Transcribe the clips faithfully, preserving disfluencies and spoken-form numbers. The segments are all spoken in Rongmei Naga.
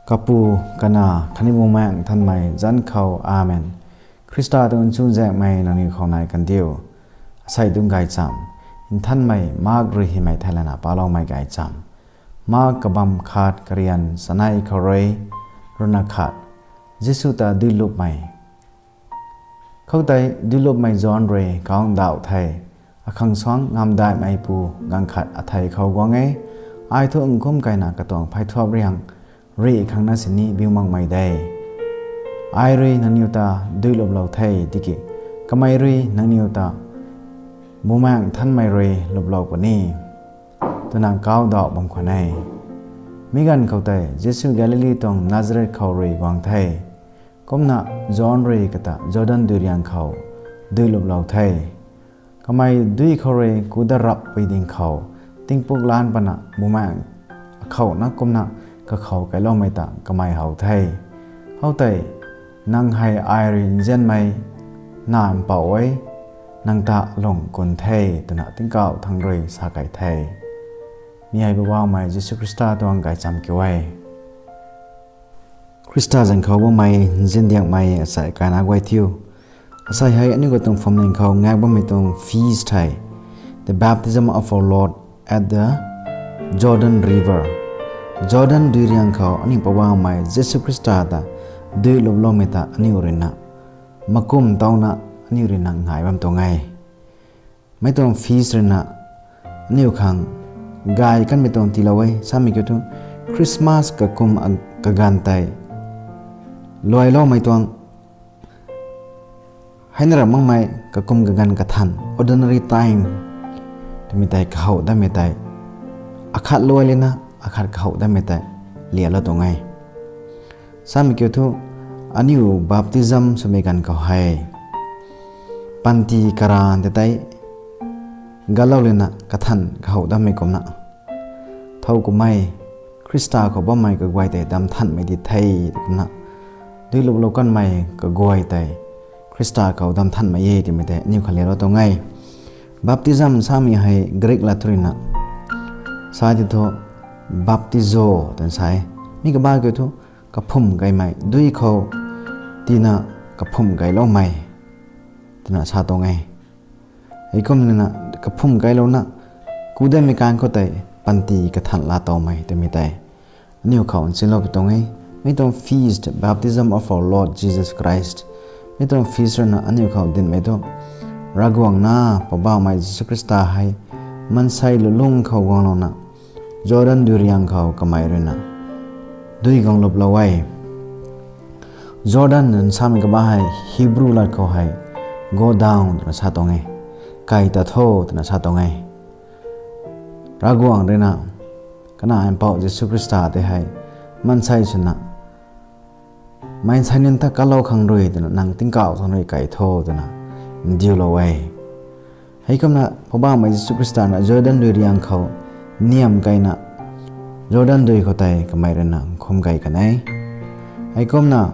Kapu, Kanac khatni Bumaengh Nthanmei zanc khou, Amen. Khrista tuang chuzaenghmei nangniw khou nai kandiu. Asei dungc gaychamv. Nthanmei Mark rui hymei thei lana paloumei gaychamv. Mark kabamv khat, karian chanei khou rui ruhna khat. Jisu ta Duilupmei. Khoutei Duilupmei John rui kau ndauh the, Akhang suangc ngamdaihmeipu gaanv khat athei khou guang e. Ai thu nkhum keyna katuang pheythuap riang rih khangna sini biu makmei de. Ai rui nangniw ta duiluplou the tiki, kamei rui nangniw ta Bumaengh Nthanmei rui luplou puni, twna kau ndauh bam khwan e. Mi ganv khou tei Jisu Galili tuang Nazareth khou rui guang the. Kumna John rui kata Jordan duiriang khou duiluplou the. Kamei dui khou rui kuda rappui ding khou, tingpuk lan pana Bumaengh akhouna kumna kakhou keyloumei ta kamei how the. Khoutei, Nang hei ai rui nzianmei Nac Mpouh e, nang ta lung kun the, twna tingkauh thangc rui sa kei the. Mi hei Poubauhmei Jisu Khrista tuang gaychamv kiu e. Khrista zanc khou bammei nziandiakmei asei kaina guay thiu. Asei hei aniu katuang phuamling khou ngak bammei tuang feast hei, the baptism of our Lord at the Jordan River. Jordan duiriang khou aniu Poubauhmei Jisu Khrista ta duiluploumei ta aniu ruina makum towna aniu ruina ngai bam tuang e. Mei tuang feast ruina aniu khang gay kanmei tuang tiilou e, samei kiu thu Christmas kakum kaganv tei luailoumei tuang heina ra makmei kakum kaganv kathan, ordinary time twmei tei kahow datmei tei akhat luai lana akhat kahow datmei tei lialou tuang e. Samei kiu thu aniu baptism swmei ganv khou hei panty karan tei tei galou lana kathan kahow datmei kumna, thow kummei Khrista khou bammei kaguay tei damthanhmei di the, kumna duiluplou kanmei kaguay tei Khrista khou damthanhmei e twmei tei aniu khalialou tuang e. Baptism samei hei Greek lat thu ruina sa ti thu baptizo twna sa e. Mi kabah kiu thu kaphum keymei, dui khou tina kaphum keyloumei twna sa tuang e. Heikumna kaphum keylouna kudaimei kan khou tei panty kathan laa towmei twmei tei aniu khou nchinlou pi tuang e. Mi tuang feast, baptism of our Lord Jesus Christ, mi tuang feast ruina aniu khou dinhmei thu Ravguangc na Poubauhmei Jisu Khrista hei maansei lulung khou guanglouna Jordan duiriang khou kamei ruina dui guang luplou e. Jordan twna samei kabah hei Hebrew lat khou hei go down twna sa tuang e, kai ta tho twna sa tuang e. Ravguangc ruina Kanac Mpouh Jisu Khrista tei hei maansei swna maansei nunc ta kalou khang rui twna nang tingkauh thangc rui kai tho twna ndiulou e. Heikumna Poubauhmei Jisu Khrista na Jordan duiriang khou niam keyna Jordan dui khou tei kamei ruina nkhum key kan e. Heikumna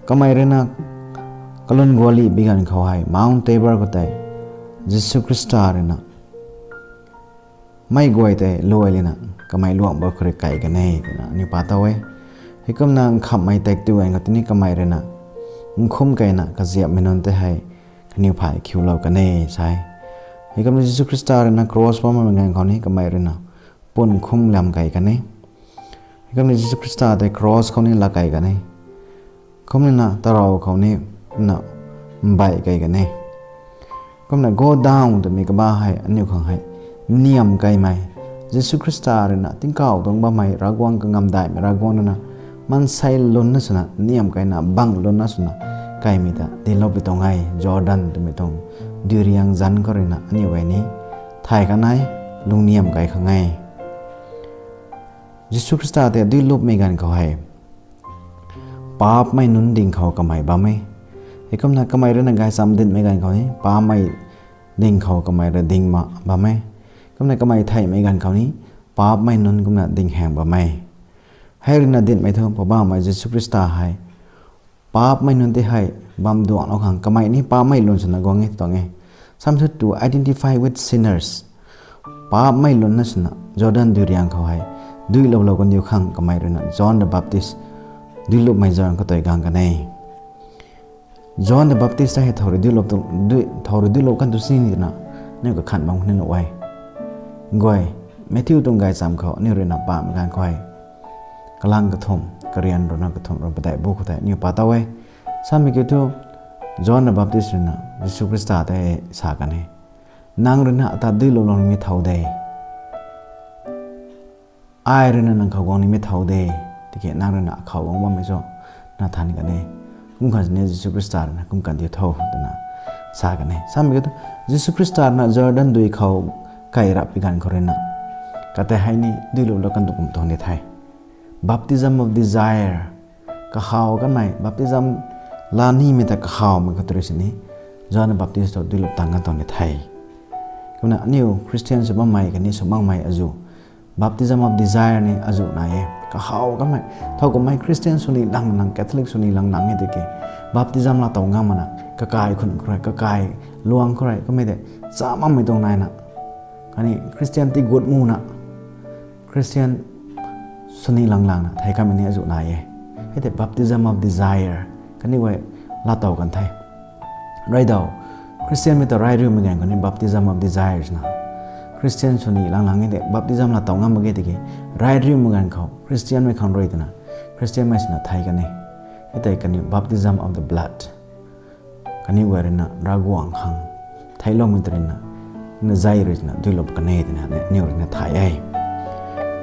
kamei ruina kalun guali bi ganv khou hei Mount Tabor khou tei Jisu Khrista ruina mei guay tei luai lana kamei luang bou khou rui kai kan e twna aniu pa tow e. Heikumna nkhamhmei taektw ganv khou tini kamei ruina nkhum keyna kaziapmei nunc tei hei kaniw phay khiulou kan e sa e. Heikumna Jisu Khrista ruina cross bammei ganv khou ni kamei ruina pun khum lam key kan e. Heikumna Jisu Khrista tei cross khou ni laa key kan e. Kumna tarou khou ni na mbai key kan e. Kumna go down twmei kabah hei aniu khang hei niam keymei, Jisu Khrista ruina tingkauh tuang bammei Ravguangc kangamdaihmei Ravguangc ruina maansei lungna swna niam keyna bang lungna swna keymei ta dinclou pi tuang e. Jordan twmei tuang duiriang zanc khou ruina aniu guay ni thay kan e, lungniam key khang e. Jisu Khrista tei duilupmei ganv khou hei paapcmei nunc ding khou kamei bam e. Heikumna kamei ruina gaychamv dinhmei ganv khou ni paapcmei ding khou kamei rui ding ma bam e. Kumna kamei theihmei ganv khou ni paapcmei nunc kumna ding haeng bam e. Hei ruina dinhmei thu Poubauhmei Jisu Khrista hei paapcmei nunc tei hei bam duanglou khang kamei ni paapcmei lun swna guang e tuang e. Samei thu to identify with sinners, paapcmei lungna swna Jordan duiriang khou hei duiluplou kandiu khang kamei ruina John the Baptist, duilupmei John khou tei gang kan e. John the Baptist ta hei thow rui duilup tu, dui, thow rui duilup kan tu sini twna, aniu kakhan bam khou ni nuh e. Guay, Matthew tuang gaychamv khou aniu ruina pamei ganv khou hei, kalang kathumh, karian ruina kathumh rui padeih bu khou tei aniu pa tow e. Samei kiu thu, John the Baptist ruina Jisu Khrista tei sa kan e, nang ruina ata duiluplou nimei thow de. Ai ruina nang khou guang nimei thow de, tiki nang ruina akhou guang bammei cho, na than kan e. Kum khat sini Jisu Khrista ruina kum kandiu tho twna sa kan e. Samei kiu thu, Jisu Khrista ruina Jordan dui khou kai rap pi ganv khou ruina, katei hei ni duiluplou kan tu kum tuang ni the. Baptism of desire. Kahaw kanmei, baptism la nimei ta kahawmei khou tu rui sini, John the Baptist ta duilup tang kan tuang ni the. Kumna aniu Christian sw bammei khatni sw makmei azu, baptism of desire ni azu nai e. Kahaw kanmei, thow kummei Christian sw ni lang lang, Catholic sw ni lang lang e tiki, baptism laa tow ngam makna, kakai khun khou rui, kakai luang khou rui, kummei tei, cha makmei tuang naina, khatni Christian ti gut muna, Christian sw ni lang langna thei kamei ni azu nai e. Hei tei baptism of desire, kaniw guay laa tow kan the. Rey daw, Christian mei ta rey riumei ganv khou ni baptism of desire na, Christian sw ni lang lang e tei baptism laa tow ngam mak ge tiki, rey riumei ganv khou Christian mei khang rui twna, Christian mei swna thei kan e. Hei tei kaniw baptism of the blood. Kaniw guay ruina Ravguangc khang theicloumei ta ruina, na zei rui twna duilup kan e twna aniu ruina thay e.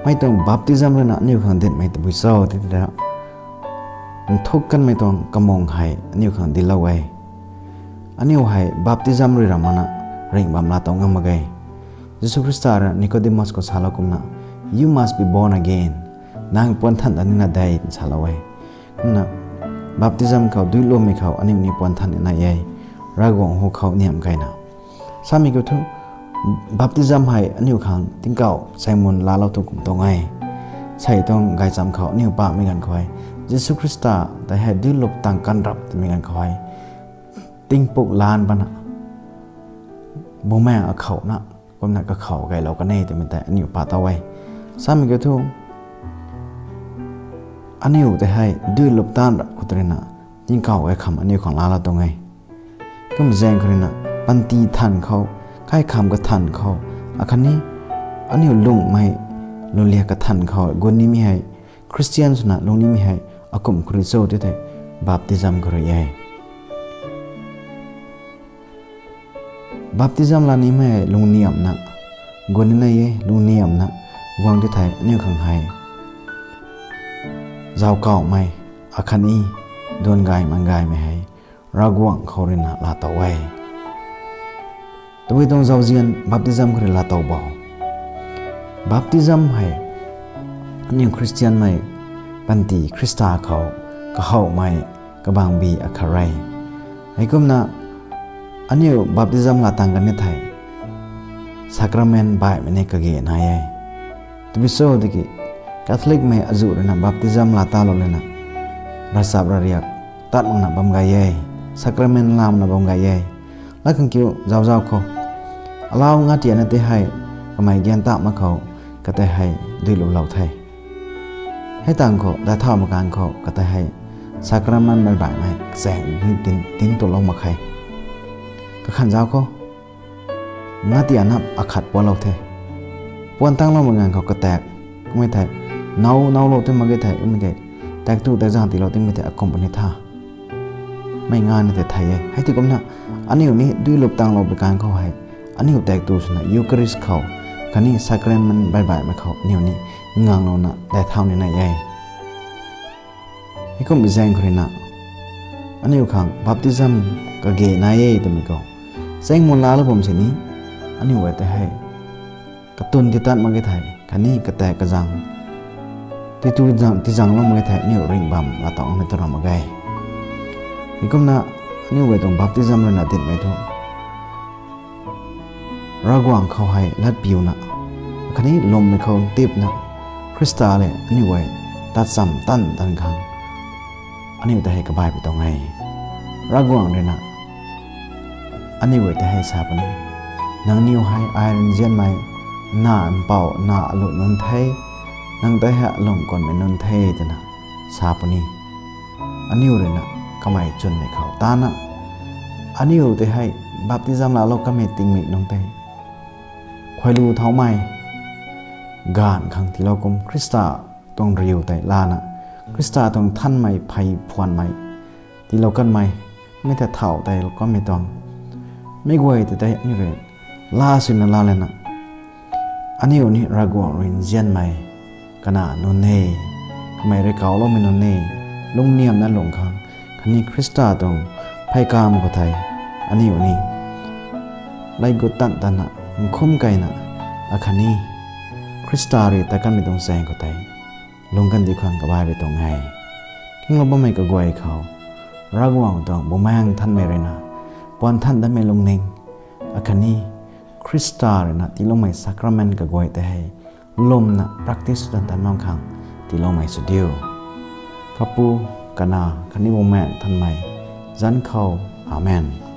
Mei tuang baptism ruina aniu khang dinmei tabui cho tiki ta, nthuk kanmei tuang kamung hei aniu khang dinclou e. Aniu hei baptism rui ram makna ringh bam laa tow ngam mak ge. Jisu Khrista ruina Nicodemus khou salou kumna, You must be born again. Nang puan than ta nina de, twna salou e. Kumna, baptism khou duilupmei khou aniu ni puan than ni nai e, Ravguangc hu khou niamh keyna. Samei kiu thu, baptism hei aniu khang tingkauh chaengmun laalou tu kum tuang e. Sei tuang gaychamv khou aniu pamei ganv khou hei, Jisu Khrista tei hei duilup tang kan rap twmei ganv khou hei, tingpuk lan pana, bumaeng akhouna, kumna kakhou gaylou kan e twmei tei aniu pa tow e. Samei kiu thu, aniu tei hei duilup tan rap khou tu ruina, tingkauh gay kham aniu khang laalou tuang e. Kum zaeng khou ruina, panty than khou, kai kham kathan khou, akhatni aniu lungmei, lunglia kathan khou gut nimei hei, Christian swna lung nimei hei, akum khou rui cho ti thei, baptism khou rui e. Baptism laa nimei hei lungniamna, gut ni nai e, lungniamna, guang ti thei aniu khang hei, zauckauhmei, akhatni, duan gay man gaymei hei, Ravguangc khou ruina laa tow e. Tabui tuang zauzian baptism khou rui laa tow bo. Baptism hei, aniu Christian mei, panty Khrista khou, kahowmei, kabangbi akhat re. Heikumna, aniu baptism laa tang kan ni thei, sacrament baihmei ni kage nai e. Tabui cho tiki, Catholic mei azu ruina baptism laa talou lana, ravchap ravriak tat makna bam gay e, sacrament laa makna bam gay e. Lat khang kiu zauc zauc khou, alau ngatiana tei hei, kamei gan ta mak khou, katei hei duiluplou the. Hei tang khou, daihthau mak ganv khou, katei hei, sacrament mei baihmei, kachaeng dinc, dinc tulou mak khe. Kakhan zauc khou, ngatiana akhat puanclou the. Puan tanglou mak ganv khou katak, kummei thei, now, nowlou tei mak ge thei, kummei thei, tak tu tak zang tiilou tei mei thei, akum puni tha. Mei nga ni tei thei e. Hei ti kumna, aniu ni duilup tanglou pi ganv khou hei, aniu tak tu swna Eucharist khou, khatni sacrament baih baihmei khou, aniu ni nganglouna daihthau ni nai e. Heikum zaeng khou ruina, aniu khang baptism kage nai e twmei khou, chaengmun laalou bam sini, aniu e tei hei, katun titat mak ge thei, khatni katak kazang, titu tizang, tizanglou mak ge thei, aniu ringh bam laa tow ngam e tw ram mak ge. Heikumna, aniu guay tuang baptism ruina dinmei thu, Ravguangc khou hei latpiuna, khatni lwmmei khou tipna, Khrista le aniu guay tat cham tan tan khang, aniu ta hei kabai pi tuang e. Ravguangc ruina, aniu guay ta hei sa puni, nangniw hei ai rui nzianmei, na mpouh, na alut nunc the, Nang tei hei lung kuanmei nunc the twna sa puni. Aniu rui na kamei chwnmei khou tana, aniu tei hei baptism laalou kamei tingmik nunc tei khuailu thaumei, gaanv khang tiilou kum Khrista tuang riu tei lana, Khrista tuang thanmei phey phuanmei tiilou kanmei, mi ta thau tei lou kanmei tuang, mi guay ta tei aniu rui laa suina laa lana, aniu ni Ravguangc rui nzianmei kana nunc e, kamei rui kauloumei nunc e, lungniamna lung khang, khatni Khrista tuang pheykamv khou tei aniu ni lei gut tan tanna, nkhum keyna, akhatni Khrista rui tat kanmei tuang chaeng khou tei lung kandi khang kabaibei tuang e. Kinglou bammei kaguay khou, Ravguangc tuang Bumaengh Nthanmei rui na puan than datmei lungning, akhatni Khrista rui na tiiloumei sacrament kaguay tei hei lwmna practice tan tan bam khang tiiloumei sw diu. Kapu, Kanac khatni Bumaengh Nthanmei zanc khou. Amen.